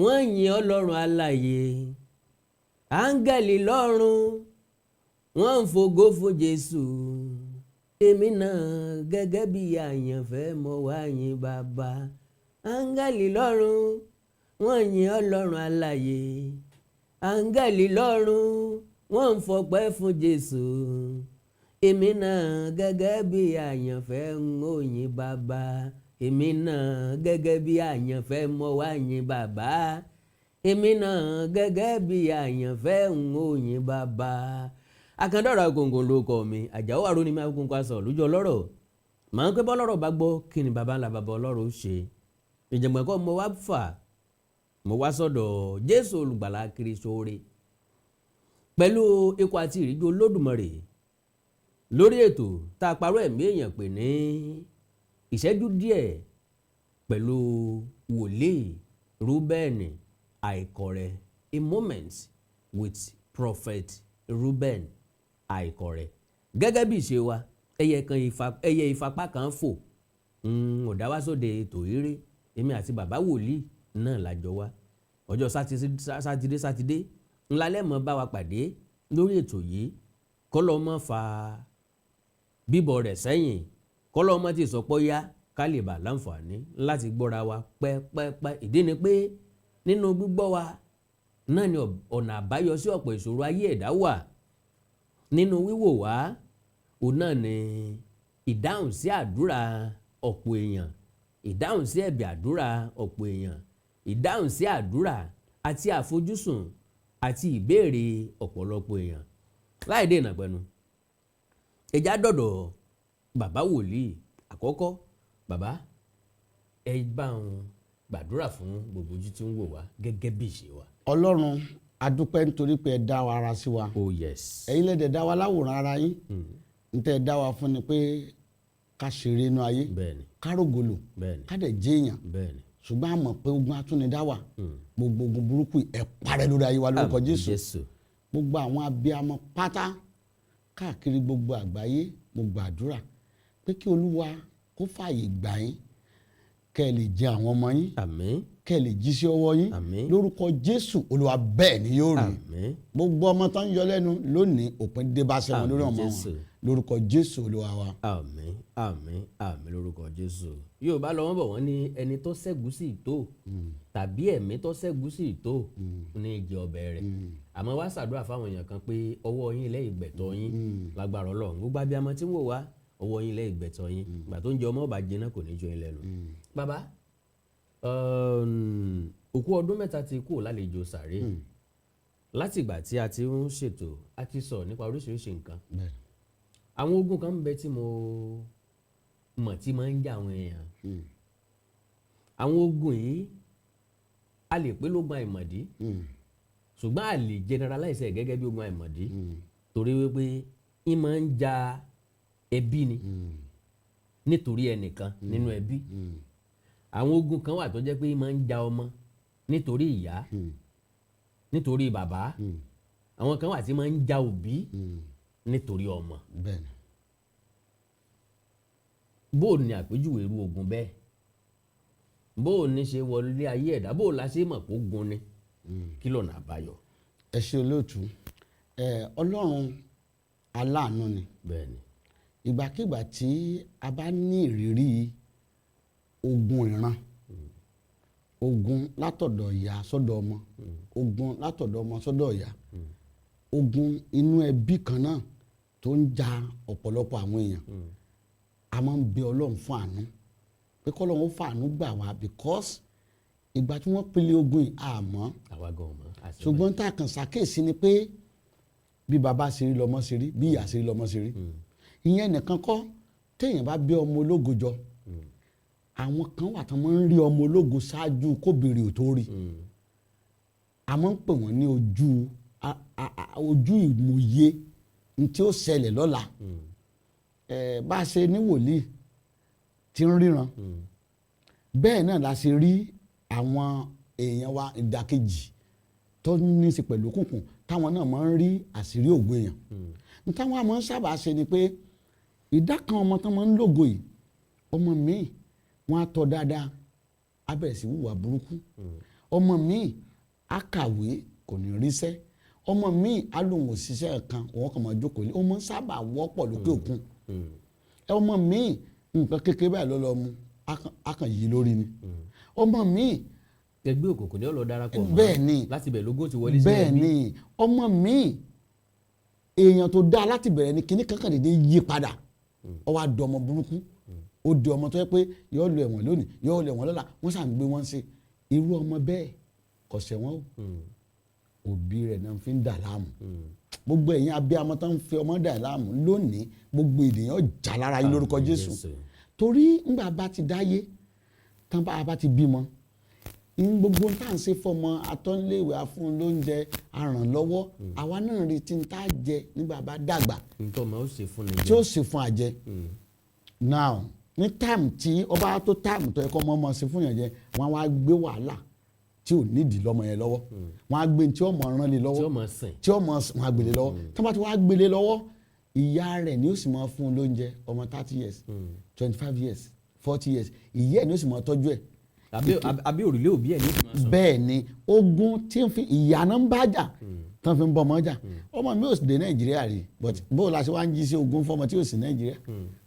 Wọ́n yin Ọlọ́run alààyè. Áńgẹ́lì lọ́run wọ́n ń fògo fún Jésù. Èmi náà gẹ́gẹ́ bí àyànfẹ́, mo wá yin Bàbá. Áńgẹ́lì lọ́run wọ́n yin Ọlọ́run alààyè. Áńgẹ́lì lọ́run wọ́n ń fọpẹ́ fún Jésù. Èmi náà gẹ́gẹ́ bí àyànfẹ́ ń ó yin Bàbá. Èmi náà gẹ́gẹ́ bí àyànfẹ́, mo wá yin Bàbá. Èmi náà gẹ́gẹ́ bí àyànfẹ́ ń ó yin Bàbá. Akandọ́rọ̀ Agogo ló kọ mi. Àjàó àrò ni máa kún aṣọ lójú ọlọ́rọ̀. Màá ń pẹ́ bọ́lọ́rọ̀ bá gbọ́, kí ni baba ńlá baba ọlọ́rọ̀ ó ṣe? Ìjàngbọ̀n kọ́ mo wá fà, mo wá sọ́dọ̀ Jésù Olùgbàlà kiri sóore pẹ̀lú ikọ̀ àti ìríjú Olódùmarè lórí ètò tá a parọ́ ẹ̀mí èèyàn pè ní Ìṣẹ́jú Díẹ̀ pẹ̀lú Wòlíì Rúbẹ́nì Àìkọ̀rẹ́, A Moment with Prophet Reuben Àìkọ̀rẹ́. Gẹ́gẹ́ bí ìṣe wa, ẹyẹ kan ẹyẹ ìfapá kan fò ọ̀dá wá sóde ètò eré. Èmi àti bàbá wòlíì náà lájọ wá. Ọjọ́ Sátidé Sátidé ńlá lẹ́mọ̀ bá wa pàdé lórí ètò yìí. Kọ́lọ́ mọ́ fa bíbọ̀ rẹ̀ sẹ́yìn, kọ́lọ́ mọ́ ti sọpọ́ yá, ká lè bà láǹfààní láti gbọ́ra wa pẹ́pẹ́pẹ́. Ìdí ni pé nínú gbígbọ́ wa náà ni ọ̀nà àbáyọ sí ọ̀pọ̀ ìṣòro ayé ẹ̀dá wà. Nínú wíwò wá, òun náà ni ìdáhùn sí àdúrà ọ̀pọ̀ èèyàn, ìdáhùn sí ẹ̀bẹ̀ àdúrà ọ̀pọ̀ èèyàn, ìdáhùn sí àdúrà àti àfojúsùn àti ìbéèrè ọ̀pọ̀lọpọ̀ èèyàn. Láì dènà pẹ̀lú ẹja dọ̀dọ̀ bàbá wòlíì àkọ́kọ́. Bàbá, ẹ bá wọn gbàdúrà fún gbogbo ojú tí ń wò wá gẹ́gẹ́ bí ìṣe wa. Ọlọ́run, a dúpẹ́ nítorí pé ẹ dá wa ara sí wa. Oh yes. Ẹ̀yin lẹ́dẹ̀ dá wa láwòrán ara yín. N tẹ́ ẹ dá wa fún ni pé ká ṣeré inú ayé, ká rògòlò, ká dẹ̀ jẹ́ èèyàn. Ṣùgbọ́n a mọ̀ pé ogun atúnidá wà. Gbogbo ogun burúkú, ẹ parẹ́ lórí ayé wa lórúkọ Jésù. Jésù. Gbogbo àwọn abiyamọ pátá káàkiri gbogbo àgbáyé, mo gbàdúrà pé kí Olúwa kó fààyè gbà yín, kẹ́ ẹ lè jẹ àwọn ọmọ yín, Àmín. kẹ́ ẹ lè jí sí ọwọ́ yín. Àmín. Lórúkọ Jésù Olúwa, bẹ́ẹ̀ ni yóò rí. Àmín. Gbogbo ọmọ tó ń yọ lẹ́nu lónìí, òpin dé bá sẹ́wọ̀n lórí Àmín ọmọ Jésù. wọn lórúkọ Jésù Olúwa wa. Àmín, àmín, àmín lórúkọ Jésù. Yorùbá lọ, wọ́n bọ̀, wọ́n ní ẹni tó ṣẹ́gun sí tó tàbí ẹ̀mí tó ṣẹ́gun sí tó ní ìjẹ ọbẹ̀ rẹ̀. Àmọ́ wá ṣàdúrà fáwọn èèyàn kan pé ọwọ́ yín lẹ́yìn gbẹ̀tọ́ yín lágbára Ọlọ́run. Gbogbo abiyamọ tí ń wò wá, ọwọ́ yín lẹ́yìn gbẹ̀tọ́ yín. Ìgbà tó ń jẹ ọmọ ọba jiná, kò ní jó yín lẹ́nu. Bàbá, òkú ọdún 3 ti kú lálejò sàré. Látìgbà tí a ti ń ṣètò, a ti sọ̀rọ̀ nípa oríṣiríṣi nǹkan. Àwọn ogun kan ń bẹ tí mo mọ̀ tí máa ń jà àwọn èèyàn. Àwọn ogun yìí, a lè pé lógun àìmọ̀dí, ṣùgbọ́n a lè generalize ẹ̀ gẹ́gẹ́ bí ogun àìmọ̀dí, torí wípé ń máa ń ja ẹbí ni nítorí ẹnìkan nínú ẹbí. Àwọn ogun kan wà tó jẹ́ pé ń máa ń ja ọmọ nítorí ìyá, nítorí bàbá. Àwọn kan wà tí máa ń ja òbí nítorí ọmọ. Bó o ní àpèjúwe irú ogun bẹ́ẹ̀, bó o ní ṣe wọlé ayé ẹ̀dá, bó o la ṣe mọ̀ kó gun ni, kí lọ́nà àbáyọ? Ẹ ṣe, olóòtú. Ẹ Ọlọ́run aláàánú ni. Ìgbàkigbà tí a bá ní ìrírí ogun ìran, ogun látọ̀dọ̀ ìyá sọ́dọ̀ ọmọ, ogun látọ̀dọ̀ ọmọ sọ́dọ̀ ìyá, ogun inú ẹbí kan náà tó ń ja ọ̀pọ̀lọpọ̀ àwọn èèyàn, a máa ń bẹ Ọlọ́run fún àánú pé kọ́lọ́run ó fàánú gbà wá, because ìgbà tí wọ́n pele ogun yìí, àmọ́ Àwa gan ọmọ. ṣùgbọ́n tá a kàn ṣàkíyèsí ni pé bí bàbá ṣe rí lọ́mọ ṣe rí, bí ìyá ṣe rí lọ́mọ ṣe rí. Ìyẹn nìkan kọ́, téèyàn bá bí ọmọ ológo jọ, àwọn kan wà tán máa ń rí ọmọ ológo ṣáájú kóbìnrin ò tó rí. A máa ń pè wọ́n ní ojú ojú ìmòye ní tí ó ṣẹlẹ̀ lọ́la. Bá a ṣe ní wòlíì tí ń ríran, bẹ́ẹ̀ náà la ṣe rí àwọn èèyàn wa ìdàkejì tó ní í ṣe pẹ̀lú òkùnkùn, táwọn náà máa ń rí àṣírí ògo èèyàn. Ní táwọn àmọ́ ń sábà ṣe ni pé ìdá kan ọmọ tán máa ń lógo yìí, ọmọ míì wọ́n á tọ́ dáadáa, á bẹ̀rẹ̀ sí hùwà burúkú. Ọmọ míì á kàwé, kò ní ríṣẹ́. Ọmọ míì á lóun ò ṣiṣẹ́ kan, òun kàn máa jókòó lé. Ó máa ń sábà wọ́pọ̀ lókè òkun. Ọmọ míì, nǹkan kékeré báyìí ló lọ mu, á kàn yí lórí ni. Ọmọ míì, Ẹgbẹ́ òkùnkùn ni ó lọ darapọ̀ mọ́. Bẹ́ẹ̀ ni. Láti bẹ̀ lógún ti wọlé sí Bẹ́ẹ̀ ẹbí. ni. Ọmọ míì, èèyàn tó dáa láti bẹ̀rẹ̀ ni, kinní kankan dédé yí padà, ó wá di ọmọ burúkú. Ó di ọmọ tó yẹ pé yóò lọ ẹ̀wọ̀n lónìí, yóò lọ ẹ̀wọ̀n lọ́la. Wọ́n sàn gbé wọn ṣe irú ọmọ bẹ́ẹ̀, kò ṣẹ̀wọ̀n o. Òbí rẹ̀ náà fi ń dà láàmú. Gbogbo ẹ̀yin abiyamọ tó ń fi ọmọ dà láàmú lónìí, gbogbo ènìyàn jà lára yín lórúkọ Àmín. Jésù. Torí ńgbà bá ti dáyé tán, bá ti bímọ ní, gbogbo tá à ń ṣe fọmọ, atọ́niléèwé, afún lóúnjẹ, arànlọ́wọ́, àwa náà retí tá a jẹ nígbà bá dàgbà. Nítorí ọmọ ó ṣe fún ni Tí ó ṣe fún àjẹ. Now, ní time tí ọba tó time tó yẹ kọ́ ọmọ ọmọ ṣe fún yàn jẹ, wọ́n á wá gbé wàhálà tí ò nídìí lọ́mọ yẹn lọ́wọ́. Wọ́n á gbé tí ọmọ rán lé lọ́wọ́. Tí ó mọ̀ sìn. Tí ọmọ wọn á gbélé lọ́wọ́. Tí wọ́n bá ti wá gbélé lọ́wọ́, ìyá rẹ̀ ni ó sì máa fún un lóúnjẹ. Ọmọ 30 years, 25 years, 40 years, ìyá ẹ̀ ni ó sì máa tọ́jú ẹ̀. Àbí òrùlé òbí ẹ̀ ní ìtumọ̀ sọ. Bẹ́ẹ̀ ni. Ogun tí ń fi ìyá náà ń bá jà tán fi ń bọ́ ọmọ jà. Ọmọ mi ò sì dé Nàìjíríà rí, but bó o la ṣe wá ń jí sí ogun fọmọ tí ò sí Nàìjíríà,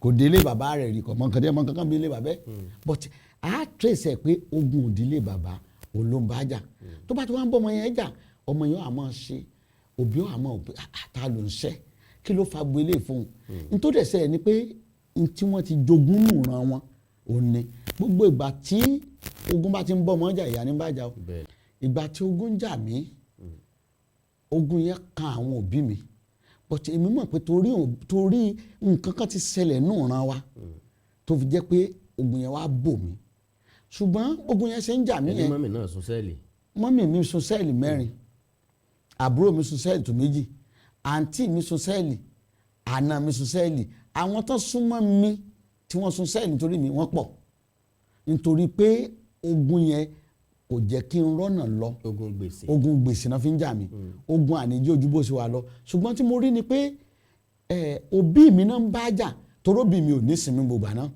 kò délé bàbá rẹ̀ rí, kò mọ nǹkan tí ọmọ kankan bí ilé bàbá ẹ̀, but a trace ẹ̀ pé ogun òdílé bàbá òun ló ń bá jà. Tó bá ti wá ń bọ́ ọmọ yẹn jà, ọmọ yẹn á máa ṣe òbí, ó àmọ́ òbí ta ló ń ṣẹ́, kí ló fa gbélé fún un? Nítorí ẹ̀sẹ̀ ni pé n tí wọ́n ti jogún nù ran wọn òun ni gbogbo ìgbà tí ogun bá ti ń bọ́ ọmọ jà, ìyá ní bá jà o. Ìgbà tí ogun jà mí, ogun yẹn kan àwọn òbí mi, but èmi mọ̀ pé torí nǹkan kan ti ṣẹlẹ̀ nù ran wa tó fi jẹ́ pé ogun yẹn wá bò mí. Ṣùgbọ́n ogun yẹn ṣe ń jà mí Ẹni yẹn, mummy náà sùn cell. Mummy mi sùn cell mẹ́rin, àbúrò mi sùn cell tó méjì, àǹtí mi sùn cell, àna mi sùn cell. Àwọn tó súnmọ́ mi tí wọ́n sùn cell nítorí mi, wọ́n pọ̀, nítorí pé ogun yẹn kò jẹ́ kí n rọ́nà lọ. Ogun gbèsè. Ogun gbèsè náà fi ń jà mí, ogun àníjẹ́ ojú bó ṣe wà lọ. Ṣùgbọ́n tí mo rí ni pé òbí mi náà ń bá jà, torí òbí mi ò ní sinmi gbogbo àná,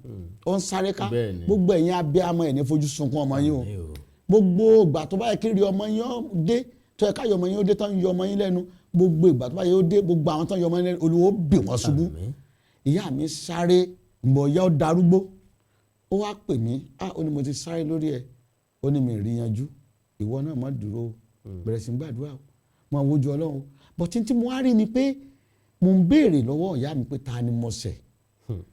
ó ń sáré ká. Gbogbo ẹ̀yin abiyamọ, ẹ̀ ní fojú sunkún ọmọ yín o. Àmín o. Gbogbo ìgbà tó bá yẹ kí rí ọmọ yín ó dé, tó yẹ ká yọ ọmọ yín ó dé, tán yọ ọmọ yín lẹ́nu, gbogbo ìgbà tó bá yẹ ó dé, gbogbo àwọn tán yọ ọmọ yín lẹ́nu, Olúwa bì wọ́n ṣubú. Àmín. Ìyá mi sáré ǹbọ̀, ìyá ó darúgbó, ó wá pè mí. Ah, ó ní mo ti sáré lórí ẹ, ó ní mi rí yanjú. Ìwọ náà má dúró o, bẹ̀rẹ̀ sí í gbàdúrà o, máa wojú Ọlọ́run o. But tí mo wá rí ni pé mo ń béèrè lọ́wọ́ ìyá mi pé ta ni mo ṣẹ̀?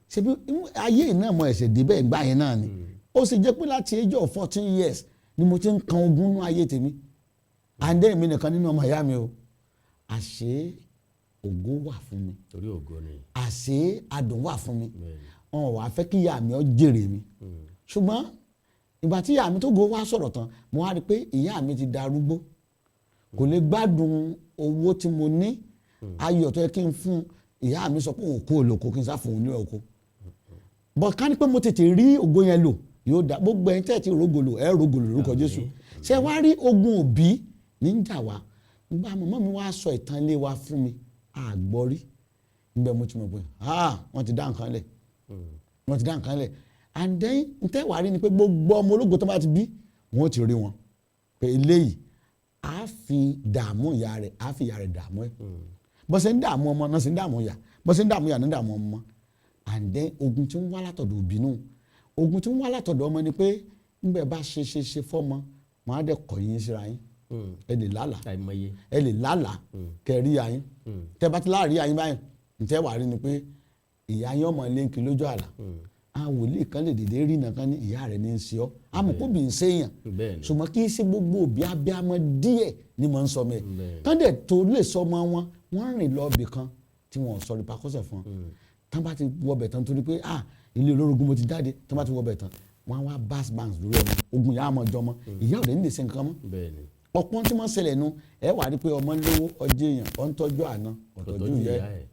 Ṣebí ayé náà mo ẹ̀ṣẹ̀ débẹ̀ ìgbà yẹn náà ni. Ó sì jẹ́ pé láti age of 14 years ni mo ti ń kan ogún nú ayé tèmi, and then èmi nìkan nínú ọmọ ìyá mi o. Àṣé ògo wà fún mi. Torí ògo ni. Àṣé adùn wà fún mi. Wọn ò wá fẹ́ kí ìyá mi ó jèrè mi. Ṣùgbọ́n ìgbà tí ìyá mi tó go wá sọ̀rọ̀ tán, mo wá rí i pé ìyá mi ti darúgbó, kò lè gbádùn owó tí mo ní, ayọ̀ tó yẹ kí n fún ìyá mi. Sọ pé òun kó olóko, kí n sá fún òun ní oko, but ká ní pé mo tètè rí ògo yẹn lò, yóò dá. Gbogbo ẹ̀yin tẹ́ẹ̀ tí rògo lò, ẹ̀ rògo lò lórúkọ Jésù. Ṣé wá rí ogun òbí ní ń jà wá? Nígbà màmá mi wá sọ ìtàn ilé wa fún mi, àgbọ́rí níbẹ̀, mo ti mọ̀ pé ah, wọ́n ti dá nǹkan lẹ̀, wọ́n ti dá nǹkan lẹ̀. And then n tẹ́ wàá rí ni pé gbogbo ọmọ ológo tó bá ti bí, wọ́n ti rí wọn pé eléyìí á fi dààmú ìyá rẹ̀, á fi ìyá rẹ̀ dààmú ẹ̀. Bó ṣe ń dààmú ọmọ náà ṣe ń dààmú ìyá, bó ṣe ń dààmú ìyá náà ń dààmú ọmọ. And then ogun tí ń wá látọ̀dọ̀ òbí nù. Ogun tí ń wá látọ̀dọ̀ ọmọ ni pé ńbẹ bá ṣe ṣe ṣe fọ́mọ, wọn á dẹ̀ kọ̀ yín síra yín. Ẹ lè lálàá. Àìmọye. Ẹ lè lálàá kẹ rí ayín. Tẹ bá ti láàrí ayín báyìí, ntẹ wàá rí ni pé ìyá yín ọmọ lẹ́ńkì lójú àlá. Àwọn wòlíì kan lè dìde rí nǹkan ní ìyá rẹ̀ ní í ṣe ọ́, àmọ́ kó bì ń ṣèyàn. Ṣùgbọ́n kì í ṣe gbogbo òbí abiyamọ díẹ̀ ni mò ń sọ mẹ́ tán dẹ̀ tó lè sọ ọmọ wọn. Wọ́n rìn lọ ibì kan tí wọ́n sọ repercussion fún wọn. Tán bá ti wọbẹ̀ tán, torí pé ah, ilé olórogún mo ti jáde, tán bá ti wọbẹ̀ tán, wọ́n á wá bass bands lórí ọmọ. Ogun ìyá àmọ́ jọmọ, ìyá òde ní lè ṣe nǹkan mọ́. Ọ̀pọ̀ tí wọ́n ṣẹlẹ̀ nu, ẹ wà rí pé ọmọ lówó, ọjọ́ èèyàn ọ̀ ń tọ́jú àná, kò tọ́jú ìyá ẹ̀,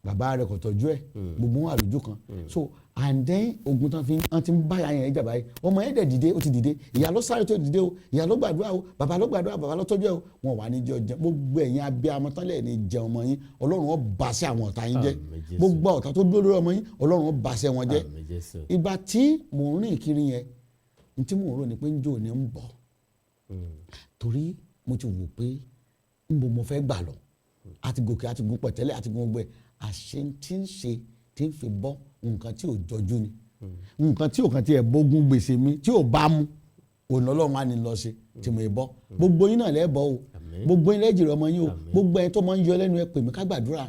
bàbá rẹ̀ kò tọ́jú ẹ̀, gbogbo wọn àlùjọ kan. So and then ogun tán fi wọ́n ti ń bá yẹn jà báyìí, ọmọ yẹn dẹ̀ dìde, ó ti dìde. Ìyá ló sáré tó dìde o, ìyá ló gbàdúrà o, bàbá ló gbàdúrà, bàbá ló tọ́jú ẹ o. Wọn wà ní jẹ ọjẹ. Gbogbo ẹ̀yin abiyamọ tán lẹ̀ ní jẹ ọmọ yín, Ọlọ́run ó bà sí àwọn ọ̀tá yín jẹ́. Àmín Jésù. Gbogbo ọ̀tá tó dúró lórí ọmọ yín, Ọlọ́run ó bà sí wọn jẹ́. Àmín Jésù. Ìgbà tí mò ń rìn kiri yẹn, ní tí mò ń rò ní pé ń jò ní ń bọ̀. Torí mo ti wò pé nbo mo fẹ́ gbà lọ, àti gòkè, àti gun pẹ̀tẹ́lẹ̀, àti gun gbẹ àṣẹ tí ń ṣe tí ń fi bọ́ nǹkan tí ò jọjú ni, nǹkan tí ò kàn tí ẹ̀ bógun gbèsè mi tí ò bá mu, òun Ọlọ́run á ní lọ ṣe tí mo bọ́. Gbogbo yín náà lẹ́bọ̀ o. Àmín. Gbogbo yín lẹ́jìrì ọmọ yín o. Àmín. Gbogbo ẹni tó máa ń yọ lẹ́nu, ẹ pè mí ká gbàdúrà.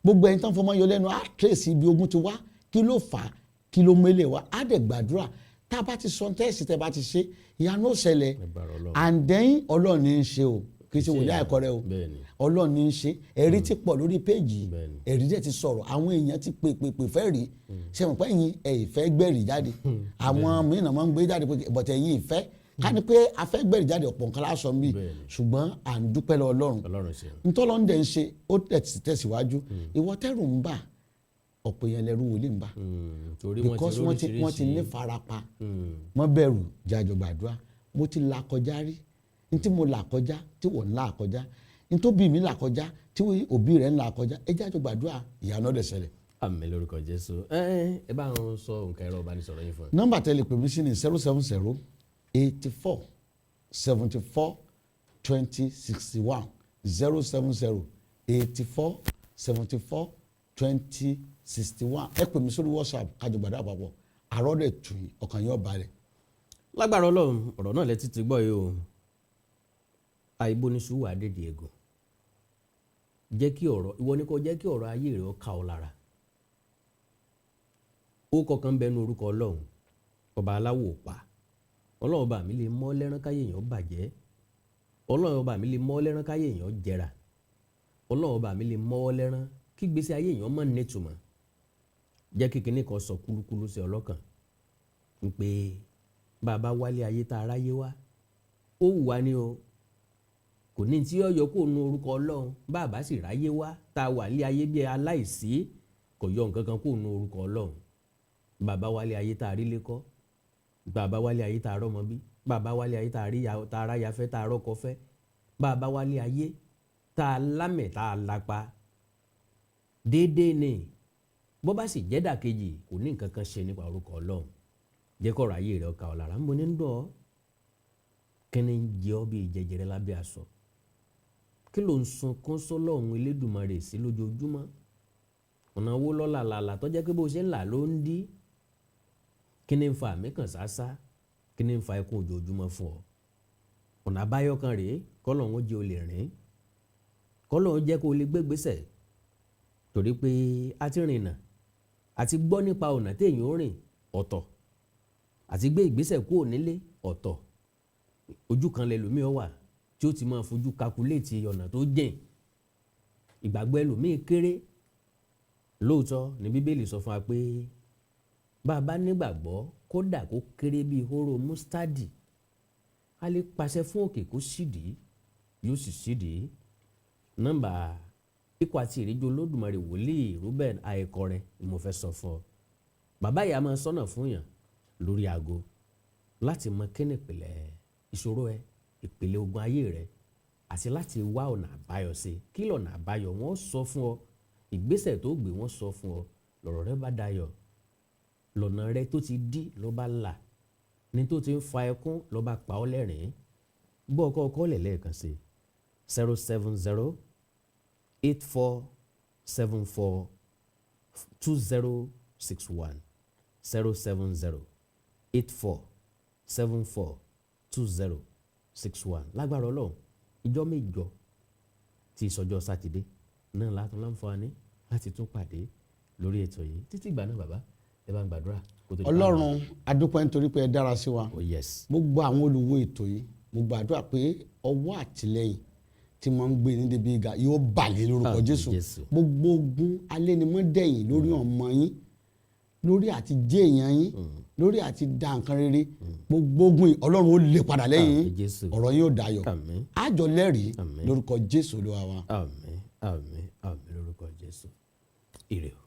Gbogbo ẹni tó ń fọmọ yọ lẹ́nu, á trace ibi ogun ti wá, kí ló fà á, kí ló mélé wá, á dẹ̀ gbàdúrà. Tá a bá ti sọ tẹ́sí, tẹ́ bá ti ṣe, ìyanu ó ṣẹlẹ̀. Agbára Ọlọ́run. And then Ọlọ́run ní í ṣe o, kì í ṣe wòlíì àìkọ́rẹ́ o. Ọlọ́run ní í ṣe. Ẹ̀rí ti pọ̀ lórí péèjì. Ẹ̀rí dẹ̀ ti sọ̀rọ̀. Àwọn èèyàn ti pè pè pè fẹ́ rí ṣe mọ̀ pé ẹ̀yin ẹ̀ ìfẹ́ gbẹ̀rì jáde, àwọn mìíràn máa ń gbé jáde pé, but ẹ̀yin ìfẹ́ ká ní pé a fẹ́ gbẹ̀rì jáde, ọ̀pọ̀ nǹkan lásán bí. Ṣùgbọ́n à ń dúpẹ́ lọ Ọlọ́run. Ọlọ́run ṣe. Ntọ́lọ́ ń dẹ̀ ń ṣe, ó tẹ̀síwájú. Ìwọ tẹ́rù ń bà, ọ̀pọ̀ èèyàn lẹ́rú wòlíì ń bà. Torí wọ́n ti Because wọ́n ti ní róríṣiríṣi. farapa. Wọ́n bẹ̀rù jájọ gbàdúrà. Mo ti là kọjá rí. Ní tí mo là kọjá, tí wọ́n ń là kọjá, ní tó bí mi là kọjá, tí òbí rẹ̀ ń là kọjá, ẹ jájọ gbàdúrà, ìyanu ọ̀dẹ̀ ṣẹlẹ̀. Àmín lórúkọ Jésù. Ẹ ẹ bá ń sọ nǹkan ẹ̀rọ ìbánisọ̀rọ̀ yín fún ẹ. Nọ́mbà tẹ́lẹ̀ pè mí sí ní 070 84 74 20 61, 070 84 74 20 61. Ẹ pè mí sórí WhatsApp, kájọ gbàdúrà papọ̀. Àrọ́ dẹ̀ tù yín, ọkàn yín ó balẹ̀. Lágbára Ọlọ́run, ọ̀rọ̀ náà lẹ́tí ti gbọ́ yìí o. Àìbónisùwà dédé ẹ̀gùn. Jẹ́ kí ọ̀rọ̀ ìwọ ni kò jẹ́ kí ọ̀rọ̀ ayé rẹ̀ ó ká ọ lára. Ó kọkàn bẹnu orúkọ Ọlọ́run ọba aláwọ̀ pa. Ọlọ́run ọba mi lè mọ́ lẹ́rán káyé èèyàn bàjẹ́. Ọlọ́run ọba mi lè mọ́ lẹ́rán káyé èèyàn jẹrà. Ọlọ́run ọba mi lè mọ́ lẹ́rán kí gbèsè ayé èèyàn mọ̀ nítumọ̀. Jẹ́ kí kinní kan sọ kúlúkúlú sí ọlọ́kàn ń pé bàbá wálé ayé tá a ráyé wá, ó wù wá ní o, kò ní tí ó yọ kó nu orúkọ Ọlọ́run. Bàbá sì ráyé wá, tá a wà ní ayé bí aláìsí, kò yọ nǹkan kan kó nu orúkọ Ọlọ́run. Bàbá wálé ayé tá a rí lẹ́kọ́, bàbá wálé ayé tá a rọ́mọ bí, bàbá wálé ayé tá a rí tá a ráyà fẹ́, tá a rọ́kọ fẹ́, bàbá wálé ayé tá a lámẹ̀, tá a lápa déédéé ni. Bó bá sì jẹ́ dàkejì, kò ní nǹkan kan ṣe nípa orúkọ Ọlọ́run. Jẹ́ kọ́rọ̀ ayé rẹ̀ ọkà ọ̀lára ń bo ní ń dọ̀ ọ́. Kí ni ń jẹ ọ́ bíi jẹjẹrẹ lábẹ́ aṣọ? Kí ló ń sunkún sọ́lọ́run Elédùmarè sí lójoojúmọ́? Ọ̀nà owó lọ́la làlà tó jẹ́ pé bó ṣe ń là ló ń dí? Kí ni ń fa àmì kan ṣáṣá? Kí ni ń fa ikú ojoojúmọ́ fún ọ? Ọ̀nà àbáyọ kan rèé. Kọ́lọ́run ó jẹ́ o lè rìn, kọ́lọ́run jẹ́ kó o lè gbégbèsè, torí pé a ti rìnnà, àti gbọ́ nípa ọ̀nà téèyàn ó rìn ọ̀tọ̀, àti gbé ìgbésẹ̀ kúrò nílé ọ̀tọ̀. Ojú kan lẹlòmíì ó wà tí ó ti máa fojú calculate ọ̀nà tó jìn. Ìgbàgbọ́ ẹlòmíì kéré. Lóòótọ́ ní Bíbélì sọ fún wa pé bá a bá nígbàgbọ́, kódà kó kéré bíi hóró mustadi, a lè pàṣẹ fún òkè kó sídìí, yóò sì sídìí. Nọ́mbà ikọ̀ àti ìríjú Olódùmarè, wòlíì Reuben Àìkọrẹ ni mo fẹ́ sọ fún ọ. Bàbá yìí a máa sọ́nà fún yàn lórí aago láti mọ kíni ìpìlẹ̀ ìṣòro ẹ, ìpìlẹ̀ ogun ayé rẹ, àti láti wá ọ̀nà àbáyọ sí. Kí lọ̀nà àbáyọ? Wọ́n sọ fún ọ. Ìgbésẹ̀ tó gbé, wọ́n sọ fún ọ. Lọ̀rọ̀ rẹ bá dayọ̀, lọ́nà rẹ tó ti dí ló bá là, ní tó ti ń fa ẹkún ló bá pa ọ́ lẹ́rìn-ín. Gbọ́ ọkọ ọkọ lẹ̀ lẹ́ẹ̀kan sí: 070 84 74 20 61, 070 84 74 20 61. Lágbára Ọlọ́run, ìjọ mẹ́jọ tí ìsọjọ́ Sátidé náà látún láǹfààní láti tún pàdé lórí ètò yìí. Títí ìgbà náà, bàbá, ẹ bá ń gbàdúrà kó tó di. Ọlọ́run, adúpẹ́ nítorí pé ẹ dára sí wa. Oh yes. Gbogbo àwọn olùwò ètò yìí, mo gbàdúrà pé ọwọ́ àtìlẹ́yìn tí mo ń gbé ní débi gíga yóò bàlẹ̀ lórúkọ Àmín. Jésù. Jésù. Gbogbo ogun alẹ́nimọ́dẹ̀yìn lórí ọmọ yín, lórí àti jẹ́ èèyàn yín, lórí àti da nǹkan rere, gbogbo ogun yìí, Ọlọ́run ó lè padà lẹ́yìn Àmín. yín. Jésù. Ọ̀rọ̀ yín ó dayọ̀. Àmín. Àjọ lẹ́rìí Àmín. lórúkọ Jésù Olúwa wa. Àmín, àmín, àmín lórúkọ Jésù. Ire o.